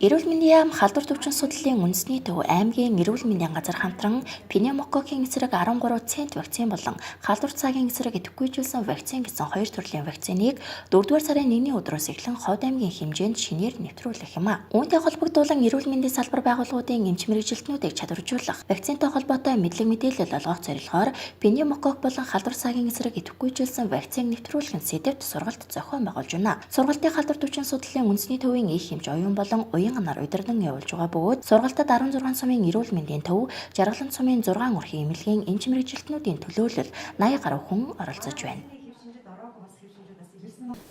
Эрүүл мэндийн яам халдвар төвчин судлалын үндэсний төв аймгийн эрүүл мэндийн газар хамтран пневмококкийн эсрэг 13 цент вакцин болон халдвар цагийн эсрэг идэвхжүүлсэн вакцин гэсэн хоёр төрлийн вакциныг 4-р сарын 1-ний өдрөөс эхлэн Ховд аймгийн хэмжээнд шинээр нэвтрүүлэх юм а. Үүнтэй холбогдуулан эрүүл мэндийн салбар байгууллагуудын эмч мэргэжилтнүүдийг чадваржуулах, вакцинтай холбоотой мэдлэг мэдээлэл олгох зорилгоор пневмококк болон халдвар цагийн эсрэг идэвхжүүлсэн вакцин нэвтрүүлэх нь сэдэвт сургалт зохион байгуулж байна. Сургалтын халдвар төвчин судлалын үндэсний төвийн их эмч оюун болон уян нар удирдан явуулж байгаа бөгөөд сургалтад 16 сумын эрүүл мэндийн төв, Жаргалан сумын 6 өрхийн эмнэлгийн эмч мэргэжилтнүүдийн төлөөлөл 80 гаруй хүн оролцож байна.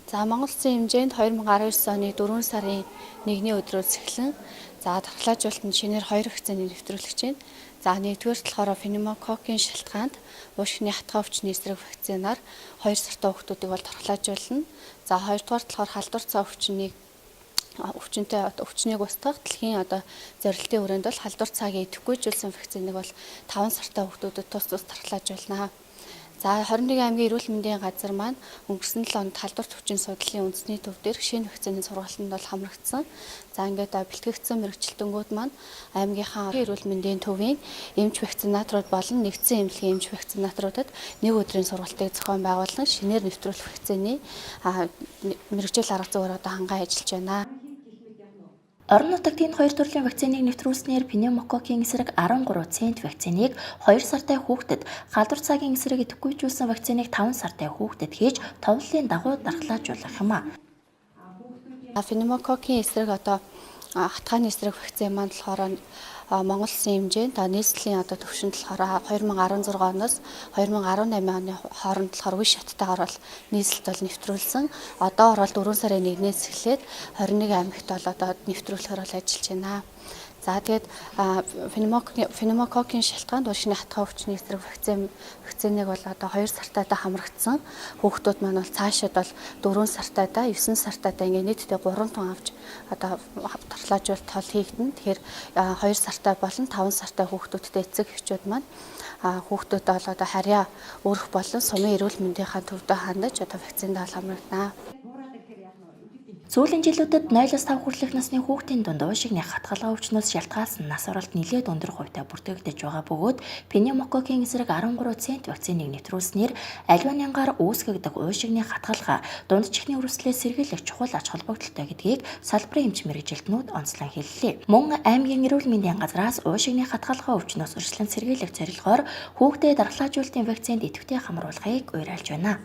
За, Монгол Улсын хэмжээнд 2019 оны 4 сарын 1-ний өдрөөс эхлэн за дархлаажуулалтанд шинээр 2 вакцины нэвтрүүлэх гэж байна. За, нэгдүгээр болохоор пневмококкийн шалтгаанд уушгины хатгаа өвчний эсрэг вакцинаар 2 сартай хүүхдүүдийг бол дархлаажуулна. За, хоёрдугаар болохоор халдвар цаа өвчнийг өвчнөд өвчнийг устгах дэлхийн одоо зорилтын хүрээнд бол халдвар цаагийн идэвхжүүлсэн вакциныг бол 5 сартай хүүхдүүдэд тус тус дархлаажуулна. За, 21 аймгийн эрүүл мэндийн газар маань өнгөрсөн 7 онд халдвар төвчин судлалын үндэсний төв дээр шинэ вакцины сургалтанд бол хамрагдсан. За, ингээд бэлтгэгдсэн мэргэжилтэнгүүд маань аймгийнхаа эрүүл мэндийн төвийн эмч вакцинаторууд болон нэгдсэн эмнэлгийн эмч вакцинаторуудад нэг өдрийн сургалтыг зохион байгуулан шинээр нэвтрүүлэх вакцины мэргэжил арга зүйгээр одоо хангаа ажиллаж байна. Орон нутагт энэ хоёр төрлийн вакциныг нэвтрүүлснээр пневмококкийн эсрэг 13 цент вакциныг 2 сартай хүүхдэд, халдвар цагийн эсрэг идэвхжүүлсэн вакциныг 5 сартай хүүхдэд хийж товлолын дагуу дархлаажуулах юм а. Пневмококкийн эсрэг одоо хатгааны эсрэг вакцин маань болохоор Монгол Улсын хэмжээнд нийслэлийн одоо төвшөнд болохоор 2016 оноос 2018 оны хооронд болохоор үе шаттайгаар бол нийслэлд бол нэвтрүүлсэн. Одоо орол 4 сарын 1-ээс эхлээд 21 аймагт бол одоо нэвтрүүлэхээр бол ажиллаж байна. За, тэгээд пневмококкийн шалтгаанд уушгины хатгаа өвчний эсрэг вакциныг бол одоо 2 сартайдаа хамрагдсан хүүхдүүд маань бол цаашид бол 4 сартайдаа, 9 сартайдаа ингээд нийтдээ 3 тун авч одоо дархлаажуулалт тол хийгдэнэ. Тэгэхээр 2 сартай болон 5 сартай хүүхдүүдтэй эцэг эхчүүд маань хүүхдүүдэд бол одоо харьяа өрөх болон сумын эрүүл мэндийнхаа төвдөө хандаж одоо вакцинд бол хамрагдана. Сүүлийн жилүүдэд 0-5 хүртэлх насны хүүхдийн дунд уушигны хатгалгаа өвчнөөс шалтгаалсан нас оролт нэлээд өндөр хувьтай бүртгэгдэж байгаа бөгөөд пневмококкийн эсрэг 13 цент вакциныг нэвтрүүлснээр аливаа нянгаар үүсгэгдэх уушигны хатгалгаа дунд чихний үрэвслээс сэргийлэх чухал ач холбогдолтой гэдгийг салбарын эмч мэргэжилтнүүд онцлон хэллээ. Мөн аймгийн эрүүл мэндийн газраас уушигны хатгалгаа өвчнөөс урьдчилан сэргийлэх зорилгоор хүүхдэд дархлаажуулалтын вакцинд идэвхтэй хамруулахыг уриалж байна.